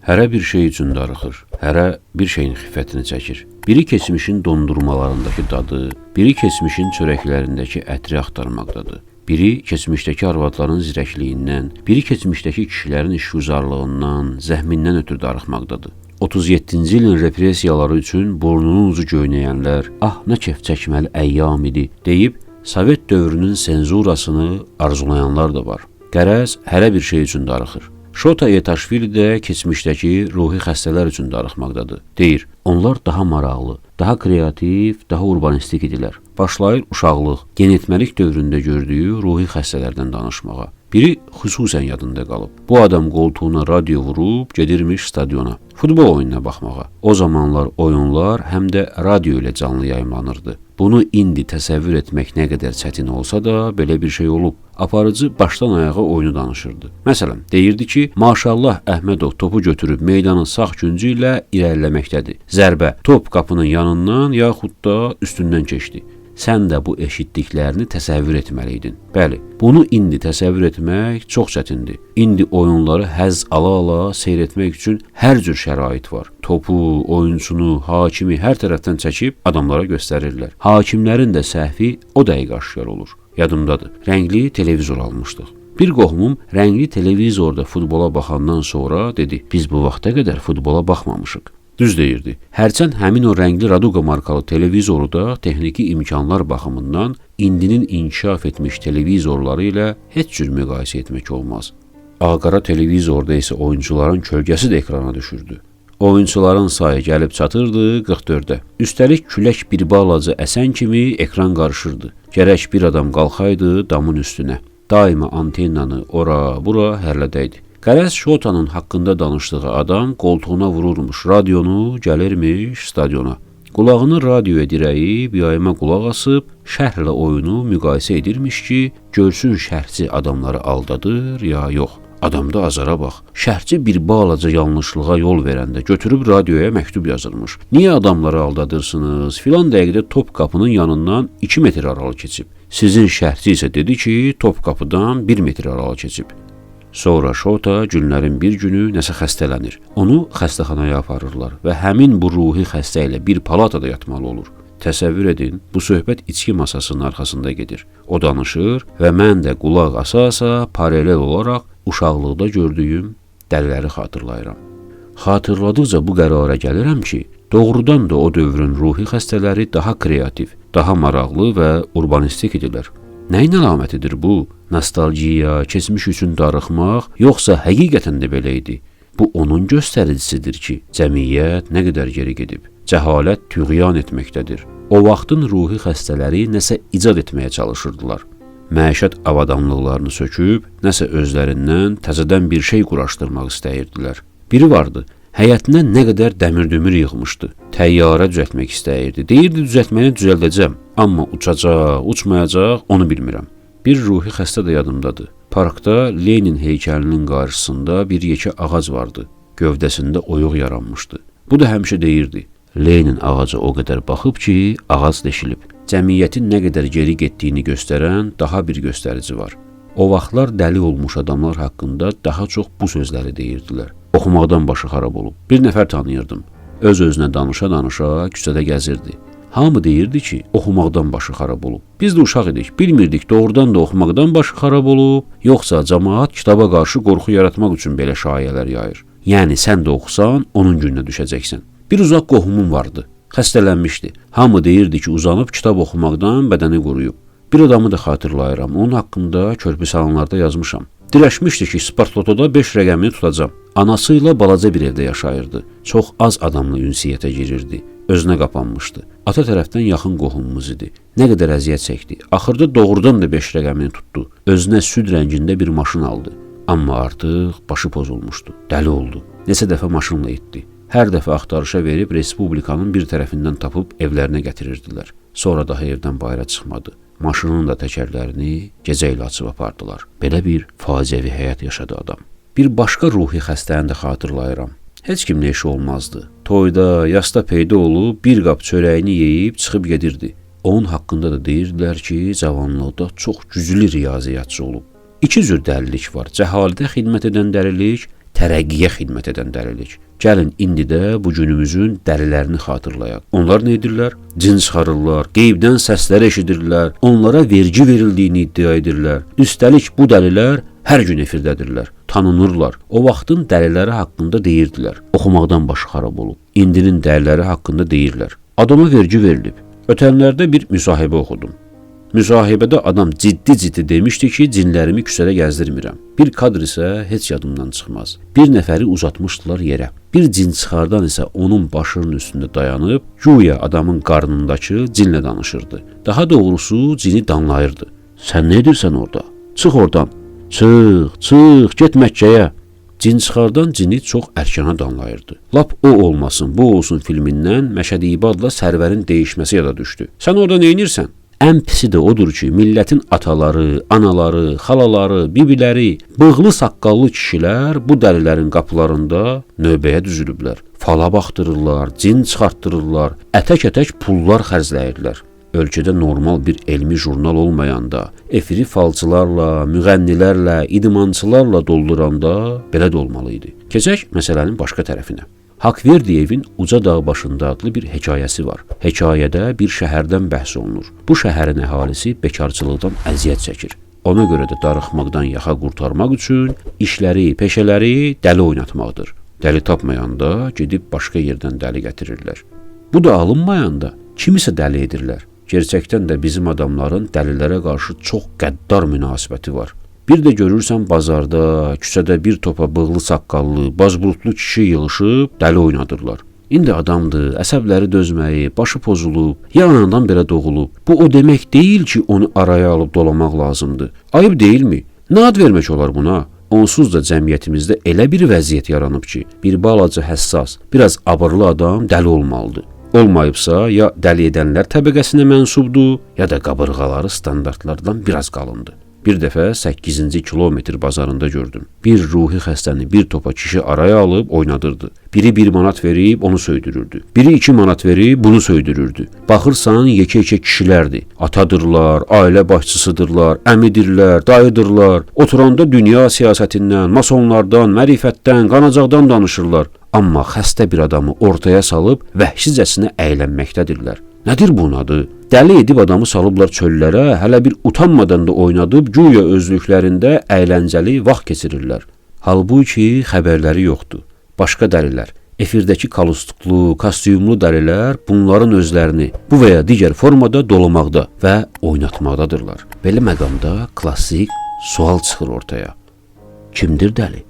Hərə bir şey üçün darıxır, hərə bir şeyin xiffətini çəkir. Biri keçmişin dondurmalarındakı dadı, biri keçmişin çörəklərindəki ətri axtarmaqdadır. Biri keçmişdəki arvadların zirəkliyindən, biri keçmişdəki kişilərin işgüzarlığından, zəhmindən ötürü darıxmaqdadır. 37-ci ilin repressiyaları üçün burnunun ucu göynəyənlər, ah nə kef çəkməli əyyam idi deyib Sovet dövrünün senzurasını arzulayanlar da var. Qərəz hərə bir şey üçün darıxır. Şota Etaşvili də keçmişdəki ruhi xəstələr üçün darıxmaqdadır. Deyir, onlar daha maraqlı, daha kreativ, daha urbanistik idilər. Başlayır uşaqlıq, yeniyetməlik dövründə gördüyü ruhi xəstələrdən danışmağa. Biri xüsusən yadında qalıb. Bu adam qoltuğuna radio vurub gedirmiş stadiona, futbol oyununa baxmağa. O zamanlar oyunlar həm də radio ilə canlı yayımlanırdı. Bunu indi təsəvvür etmək nə qədər çətin olsa da, belə bir şey olub. Aparıcı başdan ayağa oyunu danışırdı. Məsələn, deyirdi ki, maşallah Əhmədov topu götürüb meydanın sağ küncü ilə irəliləməkdədir. Zərbə, top qapının yanından yaxud da üstündən keçdi. Sən də bu eşitdiklərini təsəvvür etməli idin. Bəli, bunu indi təsəvvür etmək çox çətindir. İndi oyunları həzz ala-ala seyr etmək üçün hər cür şərait var. Topu, oyunçunu, hakimi hər tərəfdən çəkib adamlara göstərirlər. Hakimlərin də səhvi o dəqiqə aşkar olur. Yadımdadır. Rəngli televizor almışdıq. Bir qohumum rəngli televizorda futbola baxandan sonra dedi: "Biz bu vaxta qədər futbola baxmamışıq." Düz deyirdi. Hərçənd həmin o rəngli Raduga markalı televizoru da texniki imkanlar baxımından indinin inkişaf etmiş televizorları ilə heç cür müqayisə etmək olmaz. Ağ-qara televizorda isə oyunçuların kölgəsi də ekrana düşürdü. Oyunçuların sayı gəlib çatırdı 44-ə. Üstəlik külək bir balaca əsən kimi ekran qarışırdı. Gərək bir adam qalxaydı damın üstünə. Daima antennanı ora, bura hərlədəydi. Qərəz Şotanın haqqında danışdığı adam qoltuğuna vururmuş radionu, gəlirmiş stadiona. Qulağını radioya dirəyib, yayıma qulaq asıb, şərhlə oyunu müqayisə edirmiş ki, görsün şərhçi adamları aldadır ya yox. Adamda azara bax. Şərhçi bir balaca yanlışlığa yol verəndə götürüb radioya məktub yazırmış. Niyə adamları aldadırsınız? Filan dəqiqədə top qapının yanından 2 metr aralı keçib. Sizin şərhçi isə dedi ki, top qapıdan 1 metr aralı keçib. Sonra Şota günlərin bir günü nəsə xəstələnir. Onu xəstəxanaya aparırlar və həmin bu ruhi xəstə ilə bir palatada yatmalı olur. Təsəvvür edin, bu söhbət içki masasının arxasında gedir. O danışır və mən də qulaq asa-asa paralel olaraq uşaqlıqda gördüyüm dəliləri xatırlayıram. Xatırladıqca bu qərara gəlirəm ki, doğrudan da o dövrün ruhi xəstələri daha kreativ, daha maraqlı və urbanistik idilər. Nəyin əlamətidir bu? Nostalgiya, keçmiş üçün darıxmaq, yoxsa həqiqətən də belə idi? Bu onun göstəricisidir ki, cəmiyyət nə qədər geri gedib, cəhalət tüğyan etməkdədir. O vaxtın ruhi xəstələri nəsə icad etməyə çalışırdılar. Məişət avadanlıqlarını söküb, nəsə özlərindən təzədən bir şey quraşdırmaq istəyirdilər. Biri vardı, həyətinə nə qədər dəmir-dümür yığmışdı. Təyyarə düzəltmək istəyirdi. Deyirdi, düzəltməni düzəldəcəm, amma uçacaq, uçmayacaq, onu bilmirəm. Bir ruhi xəstə də yadımdadır. Parkda Lenin heykəlinin qarşısında bir yekə ağac vardı. Gövdəsində oyuq yaranmışdı. Bu da həmişə deyirdi: Lenin ağaca o qədər baxıb ki, ağac deşilib. Cəmiyyətin nə qədər geri getdiyini göstərən daha bir göstərici var. O vaxtlar dəli olmuş adamlar haqqında daha çox bu sözləri deyirdilər. Oxumaqdan başı xarab olub. Bir nəfər tanıyırdım. Öz-özünə danışa-danışa küçədə gəzirdi. Hamı deyirdi ki, oxumaqdan başı xarab olub. Biz də uşaq idik, bilmirdik doğrudan da oxumaqdan başı xarab olub, yoxsa camaat kitaba qarşı qorxu yaratmaq üçün belə şayələr yayır. Yəni sən də oxusan, onun gününə düşəcəksən. Bir uzaq qohumum vardı. Xəstələnmişdi. Hamı deyirdi ki, uzanıb kitab oxumaqdan bədəni quruyub. Bir adamı da xatırlayıram. Onun haqqında körpü salanlarda yazmışam. Diləşmişdi ki, Spartlotoda 5 rəqəmini tutacam. Anası ilə balaca bir evdə yaşayırdı. Çox az adamla ünsiyyətə girirdi. Özünə qapanmışdı. Ata tərəfdən yaxın qohumumuz idi. Nə qədər əziyyət çəkdi. Axırda doğrudan da 5 rəqəmini tutdu. Özünə süd rəngində bir maşın aldı. Amma artıq başı pozulmuşdu. Dəli oldu. Neçə dəfə maşınla itdi. Hər dəfə axtarışa verib respublikanın bir tərəfindən tapıb evlərinə gətirirdilər. Sonra daha evdən bayıra çıxmadı. Maşının da təkərlərini gecə ilə açıb apardılar. Belə bir faciəvi həyat yaşadı adam. Bir başqa ruhi xəstəni də xatırlayıram. Heç kimlə işi olmazdı. Toyda, yasda peyda olub bir qap çörəyini yeyib çıxıb gedirdi. Onun haqqında da deyirdilər ki, cavanlıqda çox güclü riyaziyyatçı olub. İki cür dəlilik var. Cəhalədə xidmət edən dəlilik, tərəqqiyə xidmət edən dəlilik. Gəlin indi də bu günümüzün dəlilərini xatırlayaq. Onlar nə edirlər? Cin çıxarırlar, qeybdən səslər eşidirlər, onlara vergi verildiyini iddia edirlər. Üstəlik bu dəlilər hər gün efirdədirlər, tanınırlar. O vaxtın dəliləri haqqında deyirdilər. Oxumaqdan başı xarab olub. İndinin dəliləri haqqında deyirlər. Adama vergi verilib. Ötənlərdə bir müsahibə oxudum. Müsahibədə adam ciddi-ciddi demişdi ki, cinlərimi küçədə gəzdirmirəm. Bir kadr isə heç yadımdan çıxmaz. Bir nəfəri uzatmışdılar yerə. Bir cin çıxardan isə onun başının üstündə dayanıb, güya adamın qarnındakı cinlə danışırdı. Daha doğrusu cini danlayırdı. Sən nə edirsən orada? Çıx oradan. Çıx, çıx, get Məkkəyə. Cin çıxardan cini çox ərkana danlayırdı. Lap o olmasın, bu olsun filmindən Məşədi İbadla Sərvərin deyişməsi yada düşdü. Sən orada nə edirsən? Ən pisi də odur ki, millətin ataları, anaları, xalaları, bibiləri, bığlı saqqallı kişilər bu dəlilərin qapılarında növbəyə düzülüblər. Fala baxdırırlar, cin çıxartdırırlar, ətək-ətək pullar xərcləyirlər. Ölkədə normal bir elmi jurnal olmayanda, efiri falçılarla, müğənnilərlə, idmançılarla dolduranda belə də olmalı idi. Keçək məsələnin başqa tərəfinə. Haqverdiyevin Uca Dağ başında adlı bir hekayəsi var. Hekayədə bir şəhərdən bəhs olunur. Bu şəhərin əhalisi bekarçılıqdan əziyyət çəkir. Ona görə də darıxmaqdan yaxa qurtarmaq üçün işləri, peşələri dəli oynatmaqdır. Dəli tapmayanda gedib başqa yerdən dəli gətirirlər. Bu da alınmayanda kimisə dəli edirlər. Gerçəkdən də bizim adamların dəlilərə qarşı çox qəddar münasibəti var. Bir də görürsən bazarda, küçədə bir topa bığlı saqqallı, bazburutlu kişi yığışıb dəli oynadırlar. İndi adamdır, əsəbləri dözməyi, başı pozulub, ya anadan belə doğulub. Bu o demək deyil ki, onu araya alıb dolamaq lazımdır. Ayıb deyilmi? Nə ad vermək olar buna? Onsuz da cəmiyyətimizdə elə bir vəziyyət yaranıb ki, bir balaca həssas, biraz abırlı adam dəli olmalıdır. Olmayıbsa, ya dəli edənlər təbəqəsinə mənsubdur, ya da qabırğaları standartlardan biraz qalındır. Bir dəfə 8-ci kilometr bazarında gördüm. Bir ruhi xəstəni bir topa kişi araya alıb oynadırdı. Biri 1 manat verib onu söydürürdü. Biri 2 manat verib bunu söydürürdü. Baxırsan yekə-yekə kişilərdir. Atadırlar, ailə başçısıdırlar, əmidirlər, dayıdırlar. Oturanda dünya siyasətindən, masonlardan, mərifətdən, qanacaqdan danışırlar. Amma xəstə bir adamı ortaya salıb vəhşicəsinə əylənməkdədirlər. Nədir bunun adı? Dəli edib adamı salıblar çöllərə, hələ bir utanmadan da oynadıb güya özlüklərində əyləncəli vaxt keçirirlər. Halbuki xəbərləri yoxdur. Başqa dəlilər, efirdəki kalustuklu, kostyumlu dəlilər bunların özlərini bu və ya digər formada dolamaqda və oynatmaqdadırlar. Belə məqamda klassik sual çıxır ortaya. Kimdir dəli?